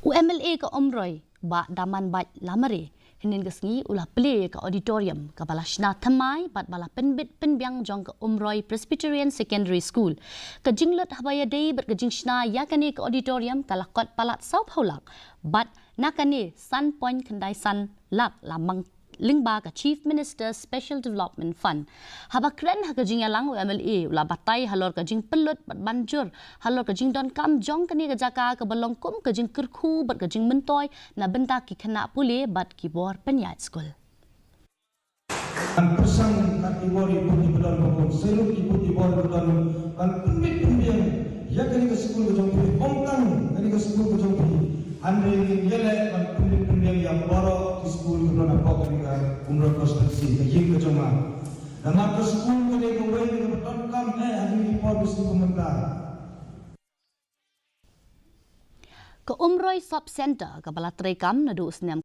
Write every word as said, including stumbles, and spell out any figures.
U M L A ka Umroi, Bah Damanbait Lamare, hynnin ka sngi u la plie ka auditorium kaba la shna thymmai bad ba la pynbit pynbiang jong ka Umroi Presbyterian Secondary School. Ka jinglut haba ïadei bad ka jingshna ïa kane ka auditorium ka la kot palat sawphew lak, bad na kane san point khyndai san lak la mang lyngba ka Chief Minister Special Development Fund. Haba kren ha ka jingïalang, u M L A u la batai halor ka jingpynlut bad ban jur halor ka jingdonkam jong kane ka jaka kaba long kum ka jingkyrkhu bad ka jingmyntoi na bynta ki khynnah pule bad ki bor pynïaid skul. Ngan pyrshang kat ki bor, ki bor ki ba don, ba bun, selu ki bor, ki bor ki ba don, ngan pynbit pynbiang ïa kane ka skul ka jong phi, ym tang kane ka skul ka jong phi. Hynrei ngin ïaleh ban pynbit pynbiang ïa baroh ki skul ki ba don hapoh kane ka Umroi constituency, ka ïing ka jong nga. Namar ka skul kane kawei kaba donkam eh ha kine ki por ba shu mynta. Ka Umroi Sub Centre kaba la treikam naduh u snem